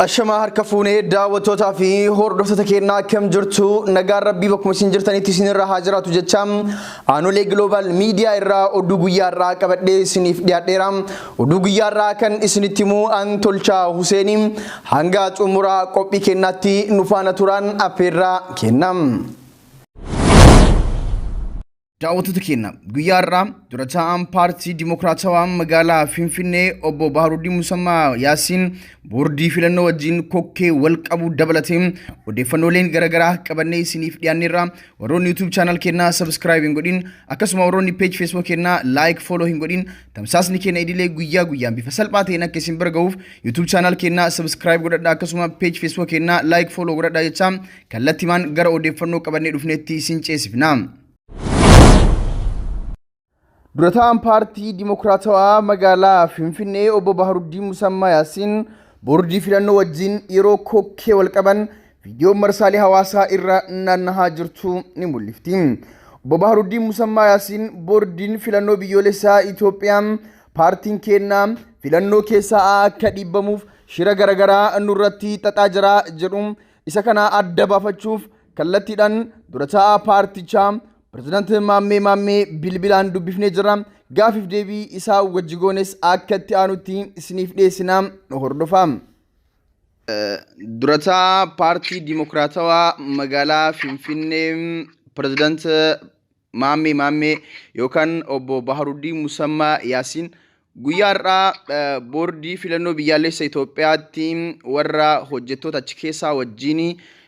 Ashamaa harka fuunee daawwattootaa fi hordoftoota keenyaa, akkam jirtu? Nagaan Rabbii bakkuma isin jirtanitti isinirra haa jiraatu jecha, Aanolee Global Media irraa oduu guyyaa irraa qabadhee isiniif dhiyaadheera. Oduu guyyaa irraa kan isinitti himu an Tolchaa Huseenii. Hanga xumuraa qophii keenyaatti nu faana turaan affeerraa kenna. Daawwattoota keenya, guyyaa har'aa dura taa'aan Paartii Dimokiraatawaa magaalaa Finfinnee Obbo Baharuddin Musammaa Yaasiin boordii filannoo wajjin kokkee wal qabu dabalatee odeeffannooleen garaagaraa qabannee isiniif dhiyaanneerra. Warroonni YouTube channel keenyaa subscribe hin godhin, akkasuma warroonni page Facebook keenyaa like, follow hin godhin, tamsaasni keenya idilee guyyaa guyyaan bifa salphaa ta'een akka isin bira gahuuf YouTube channel keenyaa subscribe godhadhaa, akkasuma page Facebook keenyaa like, follow godhadhaa jecha kallattimaan gara odeeffannoo qabannee dhufneetti isin ceesifna. Dura taa'aan Paartii Dimokiraatawaa magaalaa Finfinnee Obbo Baharuddiin Musammaa Yaasiin boordii filannoo wajjin yeroo kokkee wal qaban viidiyoon marsaalee hawaasaa irra naannahaa jirtu ni mul'ifti. Obbo Baharuddiin Musammaa Yaasiin boordiin filannoo biyyoolessaa Itoophiyaa paartiin keenna filannoo keessaa akka dhiibbamuuf shira garaagaraa nurratti xaxaa jira jedhu. Isa kana adda baafachuuf kallattiidhaan dura taa'aa paartichaa Pirezidaanti Maammee Maammee bilbilaan dubbifnee jirra. Gaafiif deebii isaa wajji goones akka itti aanutti isiniif dhiyeessina, nu hordofaa. Dura taa'aa Paartii Dimokiraatawaa magaalaa Finfinnee Pirezidaanti Maammee Maammee yookaan Obbo Baharuddin Musammaa Yaasiin, guyyaa har'aa boordii filannoo biyyaalessa Itoophiyaatti warra hojjettoota achi keessaa wajjin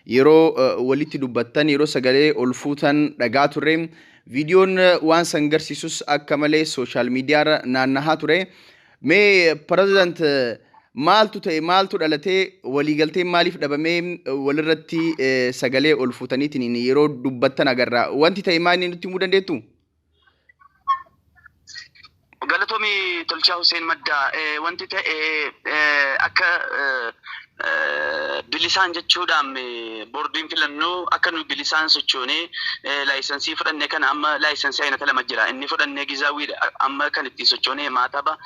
yeroo walitti dubbattan, yeroo sagalee ol fuutan dhagaa turre. Viidiyoon waan san garsiisus akka malee sooshaal miidiyaarra naannahaa ture. Mee pireezidant, maaltu ta'e? Maaltu dhalatee? Waliigalteen maaliif dhabamee? Walirratti sagalee ol fuutaniitiin yeroo dubbattan agarra. Wanti ta'e maal nutti himuu dandeettu? Galatoomi Tolchaa Hussein Maddaa. Wanti ta'e, akka bilisaan jechuudhaan boordiin filannoo akka nu bilisaan sochoonee laayisansii fudhanne kana, amma laayisansii aynata lama jira. Inni fudhannee gizaawiidha. Amma kan ittiin sochoonee maataba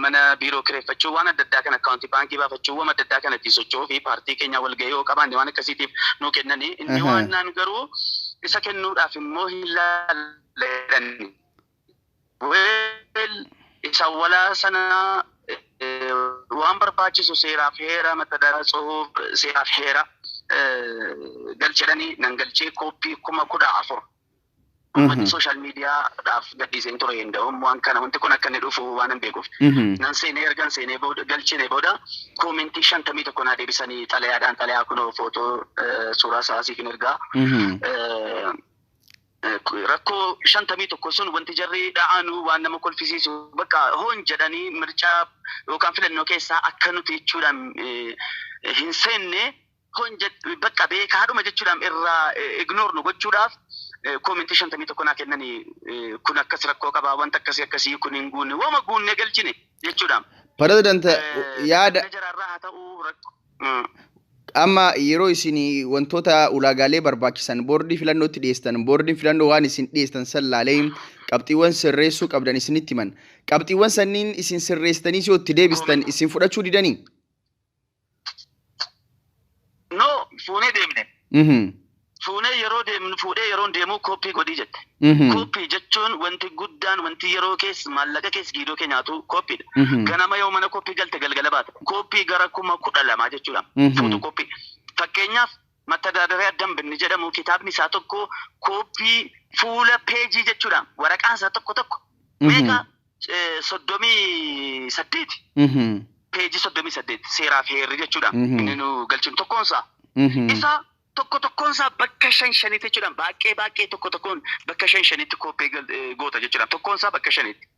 mana biiroo kireeffachuu, waan adda addaa kan akkaawuntii baankii baafachuu, waan adda addaa kan ittiin socho'uu fi paartii keenya walgahii yoo qabaanne waan akkasiitiif nu kennanii. Inni waan naan garuu isa kennuudhaaf immoo hin laalladhani. Well, isa walaa sana waan barbaachisu seeraaf heera matadara tsuhuuf seeraaf heera galchedhani nan galchee kooppii 14,000 uummanni sooshaal miidiyaadhaaf gadhiiseen ture hin da'uun waan kana, wanti kun akka inni dhufu waan hin beekuuf. Nan seenee, ergan seenee booda, galchine booda, koomentii 51 naa deebisanii xalayaadhaan. Xalayaa kunoo footoo suuraa isaa siif hin ergaa. Rakkoo 51 sun wanti jarri dha'anu waan nama kolfisiisu. Bakka hoon jedhanii mircaa yookaan filannoo keessaa akka nuti jechuudhaan hin seenne hoon bakka beekaadhuma jechuudhaan irraa ignore nu gochuudhaaf koomentii 51 naa kennanii, kun akkas rakkoo qabaa, wanta akkasii akkasii kun hin guunne, waama guunne galchine jechuudhaan. Pireezidant, yaada Jaraarraa haa ta'uu rakkoo. Amma yeroo isin wantoota ulaagaalee barbaachisan boordii filannootti dhiyeessitan, boordiin filannoo waan isin dhiyeessitan san laalee qabxiiwwan sirreessuu qabdan isinitti himan. Qabxiiwwan sanniin isin sirreessitanii yoo itti deebistan isin fudhachuu didanii? No, fuunee deemne. Fuunee yeroo deemnu, fuudhee yeroo deemu kooppii godhii jette. Kooppii jechuun wanti guddaan, wanti yeroo keessa maallaqa keessa giidoo kee nyaatu kooppiidha. Ganama yoo mana kooppii galte galgala baata. Kooppii gara 12,000 jechuudha. Footo kooppii. Fakkeenyaaf, mattadaadarii damb inni jedhamu kitaabni isaa tokko kooppii fuula peejii jechuudha. Waraqaan isaa tokko tokko meeqa? 38. Peejii 38 seeraaf heerri jechuudha. Inni nu galchinu tokkoonsaa. Isa tokko tokkoonsaa bakka shan shanitti jechuudha. Baay'ee baay'ee tokko tokkoon bakka shan shanitti kooppii goota jechuudha. Tokkoonsaa bakka shanitti.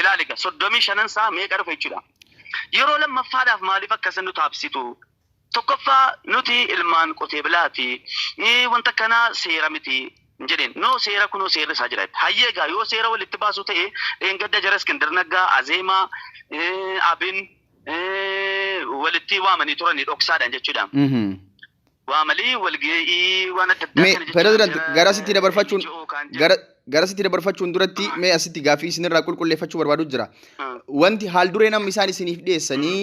Ilaali egaa, 35n isaa meeqa dhufa jechuudha. Yeroo lammaffaadhaaf maaliif akkas nu taabsitu? Tokkoffaa, nuti ilmaan qotee bulaati. Wanta akkanaa seera miti hin jedheen. No, seera, kunoo seerri isaa jira. Hayyee egaa, yoo seera walitti baasuu ta'e, dheengadda jara Iskindir Naggaa, Azeemaa, Abin walitti waamanii turanii dhoksaadhaan jechuudha. Waamanii walga'ii waan adda addaa Mee kana jechuudha. Pireezidant, Jara gara sitti dabarfachuun NGO kaanii Gara sitti dabarfachuun duratti mee asitti gaaffii isinirraa qulqulleeffachuu barbaadu jira. Wanti haal duree namni isaan isiniif dhiyeessanii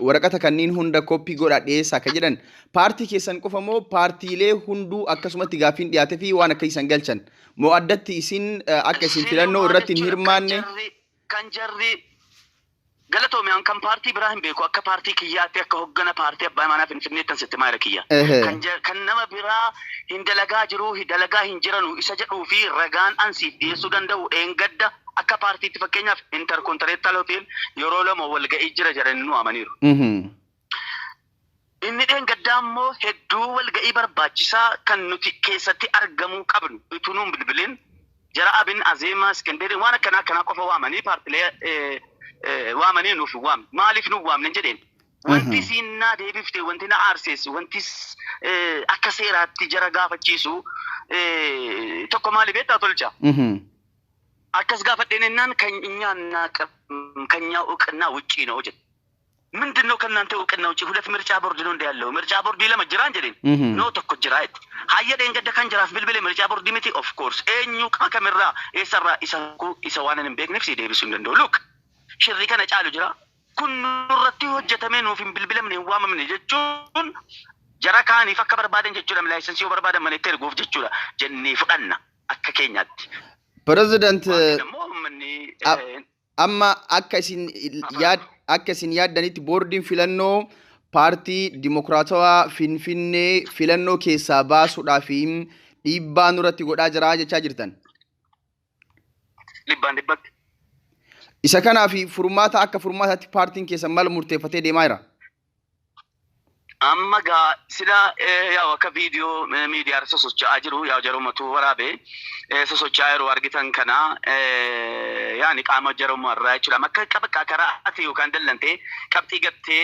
waraqata kanneen hunda koppii godhaa dhiyeessaa akka jedhan paartii keessan qofa moo paartiilee hunduu akkasumatti gaaffiin dhiyaatee fi waan akka isan galchan moo addatti isin akka isin filannoo irratti hin hirmaanne? Kan jarri galatoomi, kan paartii biraa hin beeku. Akka paartii kiyyaatti, akka hoggana paartii Abbaa Imaanaa Finfinneettan sitti maayira kiyya. Kan nama biraa hin dalagaa jiru, dalagaa hin jiranu isa jedhuu fi ragaan ansiif dhiyeessuu danda'u, dheengadda akka paartiitti fakkeenyaaf Intercontinental Hotel yeroo lama walga'ii jira jedhanii nu amaniiru. Inni dheengaddaa immoo hedduu walga'ii barbaachisaa kan nuti keessatti argamuu qabnu utuu nuun bilbilin jara Abin, Azeemaa, Iskenderii waan akkanaa akkanaa qofa waamanii, paartilee waamanii nuuf hin waamne. Maaliif nuuf waamne jedheen. Wanti siin naa deebifte, wanti na aarseessu, wanti akka seeraatti jara gaafachiisu tokko maali beektaa, Tolcha? Akkas gaafadheen ennaan kan እኛና ከኛ እውቅና ውጪ ነው jedhe። ምንድን ነው ከእናንተ እውቅና ውጪ? ሁለት ምርጫ ቦርድ ነው እንደ ያለው? ምርጫ ቦርድ lama jira jedheen. No, tokko jira jette. Hayya, dheengadda kan jiraaf bilbile ምርጫ ቦርድ miti? Of course. Eenyu qama kamirraa eessarraa isa isa waan hin beekneef si deebisuu hin danda'u. Look, shirri kana caalu jira. Kun nurratti hojjetamee nuuf hin bilbilamne, hin waamamne jechuun jara kaaniif akka barbaadan jechuudha. Laayisensii yoo barbaadan mana itti erguuf jechuudha jennee fudhanna akka keenyaatti. Pireezidant, Immoo uummanni amma akka isin yaaddanitti boordiin filannoo paartii Dimokiraatawaa Finfinnee filannoo keessaa baasuudhaaf dhiibbaa nurratti godhaa jira jechaa jirtan. Dhibbaan dhibbatti. Isa kanaaf furmaata, akka furmaataatti paartiin keessan maal murteeffatee deemaa jira? Amma gaa sila yaa'u akka viidiyoo miidiyaa irra sosocho'aa jiru, yaa'u jarumatu waraabee sosocho'aa yeroo argitan kana, yaani qaama jarummaa irraa jechuudha. Akka bakka karaa ati yookaan dallantee qabxii gattee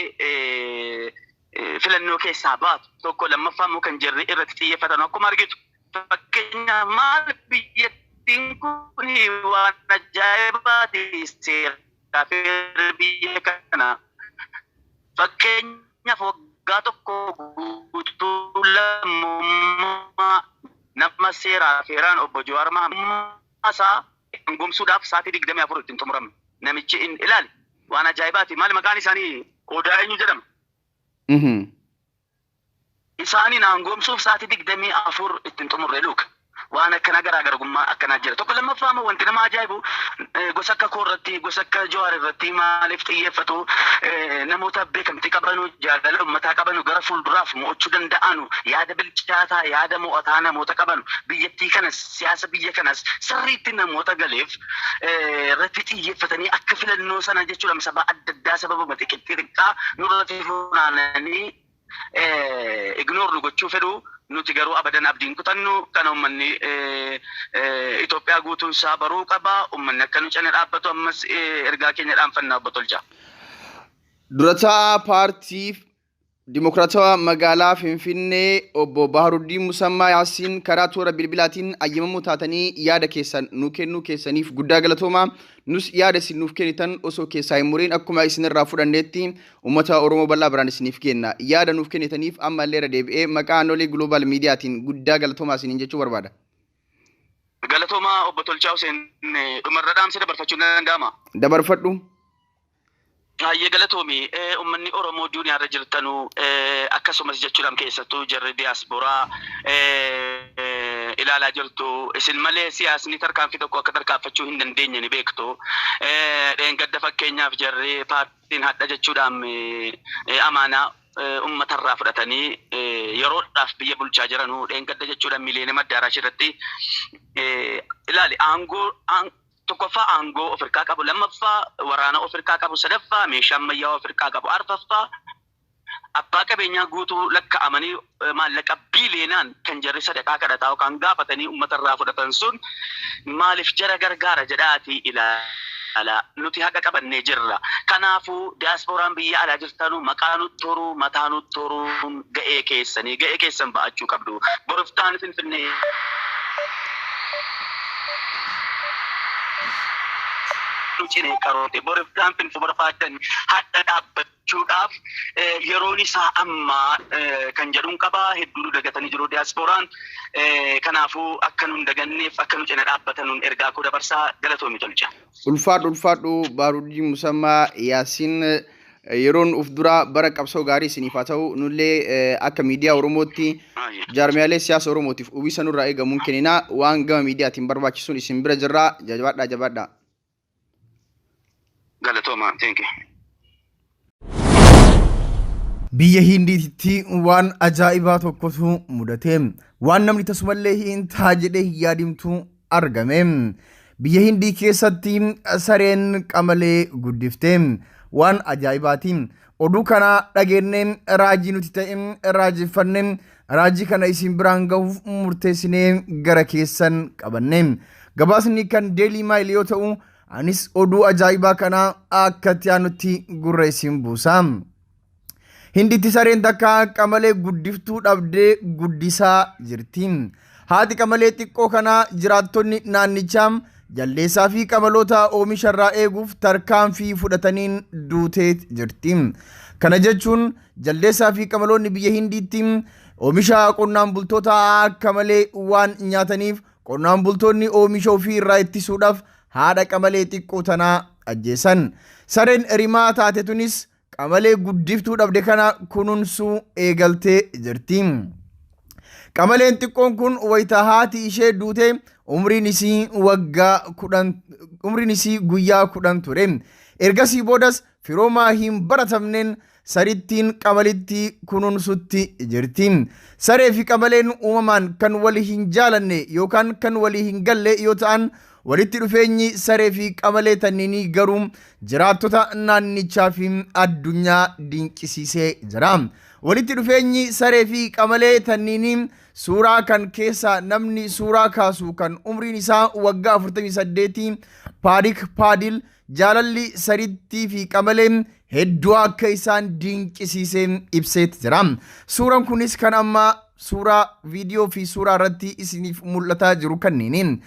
filannoo keessaa baatu tokko. Lammaffaa immoo kan jarri irratti xiyyeeffatan akkuma argitu, fakkeenyaaf maal, biyyattiin kun waan ajaa'ibaati, seeraa fi biyya kana. Fakkeenyaaf waggaa tokko guutuu lammummaa nama seeraa feeraan obbo Jawaar Mohaammed isaa gomsuudhaaf sa'aatii 24 ittiin xumuramne. Namichi in ilaali, waan ajaa'ibaati. Maali maqaan isaanii? Odaa eenyu jedhama? Isaaniin aangoomsuuf sa'aatii 24 ittiin xumurre, luka. Waan akkana garaagarummaa akkanaa jira. Tokko. Lammaffaa immoo wanti nama ajaa'ibu gosa akka koo irratti, gosa akka Jawaar irratti maaliif xiyyeeffatu? Namoota beekamtii qabanu, jaalala uummataa qabanu, gara fuulduraaf mo'achuu danda'anu, yaada bilchaataa, yaada mo'ataa namoota qabanu, biyyattii kanas siyaasa biyya kanas sirriitti namoota galeef irratti xiyyeeffatanii akka filannoo sana jechuudha saba adda addaa sababa xixiqqaa nurratti funaananii ignore nu gochuu fedhu. Nuti garuu abadan abdiin kutannu. Kana uummanni Itoophiyaa guutuun isaa baruu qaba. Uummanni akka nu cina dhaabbatu ammas ergaa keenya dhaanfannaa, obbo Tolchaa. Durataa paartii Dimokiraatawaa magaalaa Finfinnee obbo Baharuddiin Musammaa Yaasiin, karaa toora bilbilaatiin ayyamamuu taatanii yaada keessan nu kennuu keessaniif guddaa galatoomaa. Nus yaada isin nuuf kennitan osoo keessaa hin muriin akkuma isinirraa fudhanneetti uummata Oromoo bal'aa biraan isiniif kenna. Yaada nuuf kennitaniif ammallee irra deebi'ee maqaa Anolee Global Miidiyaatiin guddaa galatoomaa isiniin jechuu barbaada. Galatoomaa, obbo Tolchaa Hussein. Dhumarra dhaamsa dabarfachuun danda'ama? Dabarfadhu. Baay'ee galatoomi. Uummanni Oromoo duniyaa irra jirtanuu, akkasumas jechuudhaan keessattuu jarri diyaasporaa ilaalaa jirtu. Isin malee siyaasni tarkaanfii tokko akka tarkaanfachuu hin dandeenye ni beektu. Dheengadda fakkeenyaaf jarri paartiin hadha jechuudhaan amaanaa uummatarraa fudhatanii yeroodhaaf biyya bulchaa jiranuu, dheengadda jechuudhaan Miileeniyeem Addaaraash irratti ilaali, aangoo tokkoffaa aangoo of harkaa qabu, lammaffaa waraana of harkaa qabu, sadaffaa meeshaa ammayyaa of harkaa qabu, arfaffaa abbaa qabeenyaa guutuu lakkaa'amanii maallaqa biiliyoonaan kan jarri sadaqaa kadhataa yookaan gaafatanii uummatarraa fudhatan sun maaliif jara gargaara jedhaatii ilaala. Nuti haqa qabannee jirra. Kanaafuu diyaaspooraan biyya alaa jirtanu maqaa nutti horuu, mataa nutti horuun ga'ee keessanii, ga'ee keessan ba'achuu qabdu. Boroftaan Finfinnee cinee qaroote, boroftaan Finfinnee barbaadan hadha dhaabbachuu gochuudhaaf yeroon isaa amma kan jedhuun qaba. Hedduu nu dagatanii jiru diyaaspooraan. Kanaafuu akka nu hin daganneef akka nu cina dhaabbatan ergaa koo dabarsaa. Galatoomi tolcha. Ulfaadhu ulfaadhu Baarudii Musammaa Yaasiin, yeroon uf dura bara qabsoo gaarii isiniif haa ta'u. Nullee akka miidiyaa Oromootti jaarmiyaalee siyaasa Oromootiif uwwisa nurraa eegamuun kenninaa, waan gama miidiyaatiin barbaachisuun isin bira jirraa. Jabaadhaa jabaadhaa. Galatooma. Thank you. Biyya Hindiitti waan ajaa'ibaa tokkotu mudate. Waan namni tasumallee hin ta'a jedhee hin yaadimtu argame. Biyya Hindii keessatti sareen qamalee guddifte. Waan ajaa'ibaati. Oduu kana dhageenye raajii nuti ta'e raajeffanne, raajii kana isin biraan gahuuf murteessinee gara keessan qabanne. Gabaasni kan Daily Mail yoo ta'u, anis oduu ajaa'ibaa kana akka itti aanutti gurra isin buusa. Hinditti sareen takka qamalee guddiftuu dhabdee guddisaa jirti. Haati qamalee xiqqoo kanaa jiraattonni naannichaa jaldeessaa fi qamaloota oomisharraa eeguuf tarkaanfii fudhataniin duutee jirti. Kana jechuun jaldeessaa fi qamaloonni biyya Hindiitti oomisha qonnaan bultoota akka malee waan nyaataniif, qonnaan bultoonni oomisha ofii irraa ittisuudhaaf haadha qamalee xiqqoo tanaa ajjeesan. Sareen rimaa taate tunis qamalee guddiftuu dhabde kana kunuunsuu eegaltee jirti. Qamaleen xiqqoon kun wayita haati ishee duute umriin isii waggaa 10, umriin isii guyyaa 10 ture. Ergasii boodas firoomaa hin baratamneen sarittiin qamalitti kunuunsutti jirti. Saree fi qamaleen uumamaan kan walii hin jaalanne yookaan kan walii hin galle yoo ta'an, walitti dhufeenyi saree fi qamalee tanniinii garuu jiraattota naannichaa fi addunyaa dinqisiisee jira. Walitti dhufeenyi saree fi qamalee tanniinii suuraa kan keessa namni suuraa kaasu kan umriin isaa waggaa 48 Paadik Paadil jaalalli sarittii fi qamaleen hedduu akka isaan dinqisiisee ibseet jira. Suuraan kunis kan amma suuraa viidiyoo fi suuraa irratti isiniif mul'ataa jiru kanneeniin.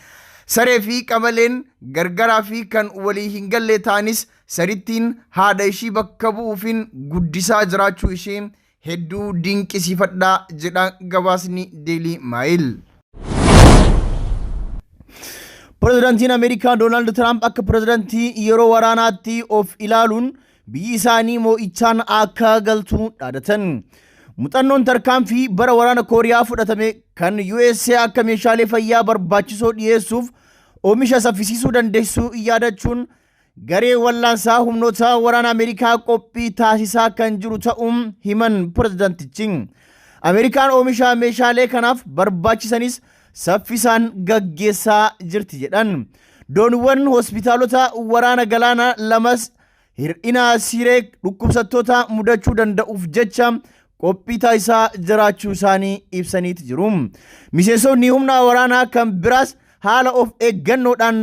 Saree fi qamaleen gargaraa fi kan walii hin galle ta'anis, sarittiin haadha ishii bakka bu'uufin guddisaa jiraachuu ishee hedduu dinqisiifadhaa jedha gabaasni Daily Mail. Pireezidaantiin Ameerikaa Doonaald Tiraamp akka pireezidaantii yeroo waraanaatti of ilaaluun biyyi isaanii moo'ichaan akka galtu dhaadatan. Muuxannoon tarkaanfii bara waraana Kooriyaa fudhatame kan USA akka meeshaalee fayyaa barbaachisoo dhiyeessuuf oomisha saffisiisuu dandeessu yaadachuun, garee wallaansaa humnoota waraana Ameerikaa qophii taasisaa kan jiru ta'uun himan pireezidaantichi. Ameerikaan oomisha meeshaalee kanaaf barbaachisanis saffisaan gaggeessaa jirti jedhan. Dooniiwwan hospitaalota waraana galaanaa lamas hir'ina siree dhukkubsattoota mudachuu danda'uuf jecha qophii taasisaa jiraachuu isaanii ibsaniiti jiru. Miseensonni humna waraanaa kan biraas haala of eeggannoodhaan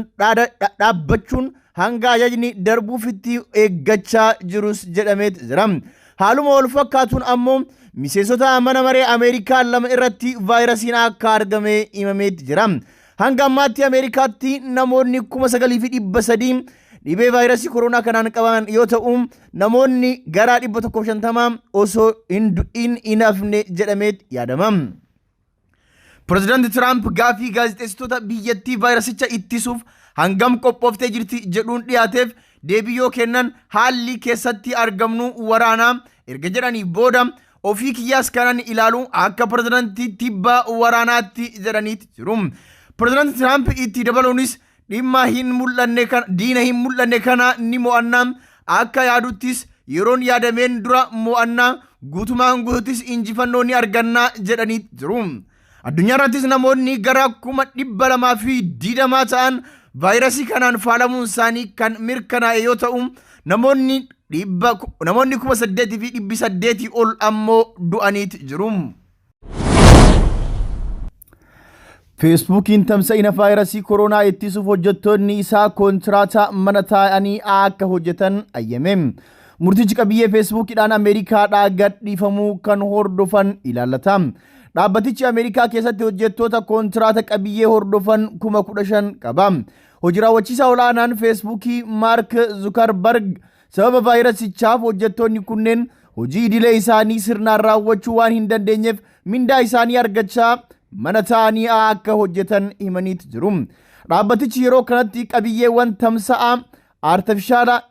dhaabbachuun hanga ajajni darbuufitti eeggachaa jirus jedhameet jira. Haaluma wal fakkaatuun ammoo miseensota mana maree Ameerikaa lama irratti vaayirasiin akka argame himameet jira. Hanga ammaatti Ameerikaatti namoonni 9,300 dhibee vaayirasii koronaa kanaan qabaman yoo ta'u, namoonni gara 150 osoo hin du'in hin hafne jedhameet yaadama. Pireezidaanti Tiraamp gaafii gaazexeessitoota biyyattii vaayirasicha ittisuuf hangam qophooftee jirti jedhuun dhiyaateef deebii yoo kennan, haalli keessatti argamnu waraanaa erga jedhanii booda, ofii kiyyaas kanan ilaalu akka pireezidaantii tibba waraanaatti jedhaniiti jiru. Pireezidaanti Tiraamp itti dabaluunis, dhimma hin mul'anne kana, diina hin mul'anne kana ni mo'anna, akka yaaduttis yeroon yaadameen dura mo'anna, guutumaan guutuuttis injifannoo ni arganna jedhanii jiru. Addunyaa irrattis namoonni gara 220,000 ta'an vaayirasii kanaan faalamuun isaanii kan mirkanaa'e yoo ta'u, namoonni 8,800 ol ammoo du'aniiti jiru. Feesbuukiin tamsa'ina vaayirasii koronaa ittisuuf hojjettoonni isaa koontiraataa mana taa'anii akka hojjetan ayyame. Murtichi qabiyyee Feesbuukiidhaan Ameerikaadhaa gadhiifamuu kan hordofan ilaallata. Dhaabbatichi Ameerikaa keessatti hojjettoota koontiraata qabiyyee hordofan 15,000 qaba. Hojii raawwachiisaa olaanaan Feesbuukii Maark Zukarbarg Sababa vaayirasichaaf hojjettoonni kunneen hojii idilee isaanii sirnaan raawwachuu waan hin dandeenyeef mindaa isaanii argachaa mana taa'anii akka hojjetan himaniit jiru. Dhaabbatichi yeroo kanatti qabiyyeewwan tamsa'a artifishaala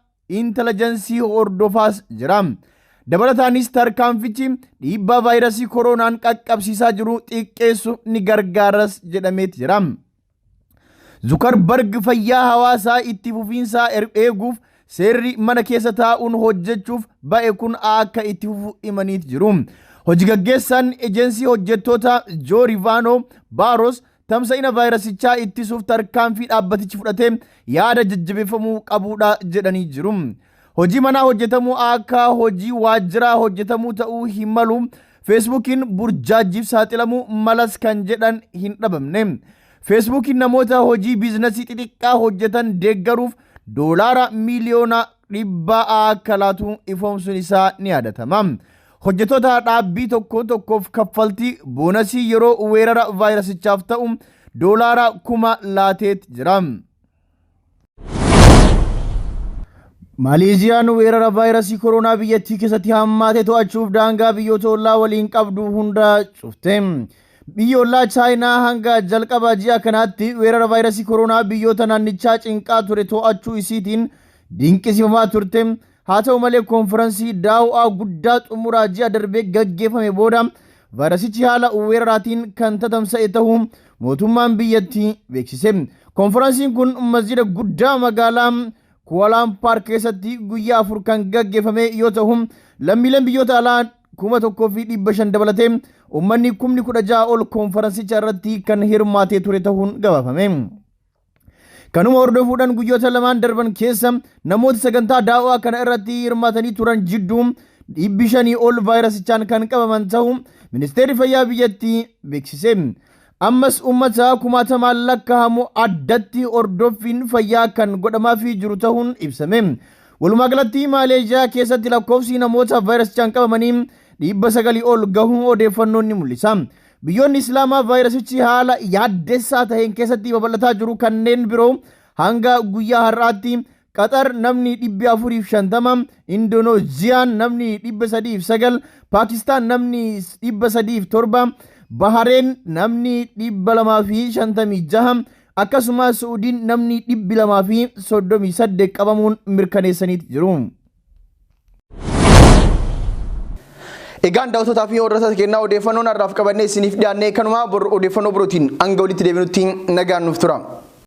intelligensii hordofaas jira. Dabalataanis tarkaanfichi dhiibbaa vaayirasii koronaan qaqqabsiisaa jiru xiqqeessu ni gargaaras jedhameet jira. Zukarbarg fayyaa hawaasaa itti fufiinsaa eeguuf seerri mana keessa taa'uun hojjechuuf ba'e kun akka itti fufu himaniit jiru. Hojii gaggeessaan ejensii hojjettoota Joo Rivaanoo Baaros tamsa'ina vaayirasichaa ittisuuf tarkaanfii dhaabbatichi fudhatee yaada jajjabeeffamuu qabuudha jedhanii jiru. Hojii manaa hojjetamuu akka hojii waajjiraa hojjetamuu ta'uu hin malu. Feesbuukiin burjaajjiif saaxilamuu malas kan jedhan hin dhabamne. Feesbuukiin namoota hojii biizinasii xixiqqaa hojjetan deeggaruuf doolaara miiliyoona 100 akka laatu ifoomsuun isaa ni yaadatama. Hojjettoota dhaabbii tokko tokkoof kaffaltii boonasii yeroo weerara vaayirasichaaf ta'u doolaara 1000 laateet jira. Maaleeziyaan weerara vaayirasii koronaa biyyattii keessatti hammaate to'achuuf daangaa biyyoota ollaa waliin qabdu hunda cufte. Biyyi ollaa Chaayinaa hanga jalqaba ji'a kanaatti weerara vaayirasii koronaa biyyoota naannichaa cinqaa ture to'achuu isiitiin dinqisiifamaa turte. Haa ta'u malee koonfiransii daaw'aa guddaa xumuraa ji'a darbee gaggeeffame booda vaayirasichi haala weeraraatiin kan tatamsa'e ta'uu mootummaan biyyattii beeksise. Koonfiransiin kun masjida guddaa magaalaa Kuwaalaampaar keessatti guyyaa 4 kan gaggeeffame yoo ta'u lammiileen biyyoota alaa 1500 dabalatee uummanni 16,000 ol koonfiransicha irratti kan hirmaatee ture ta'uun gabaafame. Kanuma hordofuudhaan guyyoota lamaan darban keessa namoota sagantaa daawwaa kana irratti hirmaatanii turan jidduu 500 ol vaayirasichaan kan qabaman ta'uu ministeerri fayyaa biyyattii beeksise. Ammas uummata kumaatamaan lakkaa'amu addatti hordoffiin fayyaa kan godhamaafii jiru ta'uun ibsame. Walumaa galatti Maaleeshiyaa keessatti lakkoofsi namoota vaayirasichaan qabamanii 900 ol gahuun odeeffannoon ni mul'isa. Biyyoonni Islaamaa vaayirasichi haala yaaddessaa ta'een keessatti babal'ataa jiru kanneen biroo hanga guyyaa har'aatti Qaxar namni 450, Indoneeziyaan namni 309, Paakistaan namni 307, Bahareen namni 256, akkasumas Su'uudiin namni 238 qabamuun mirkaneessaniit jiru. Egaan daawwattootaa fi hordoftoota keenyaa odeeffannoon har'aaf qabannee isiniif dhiyaannee kanuma bor odeeffannoo birootiin hanga walitti deebinutti nagaan nuuf tura.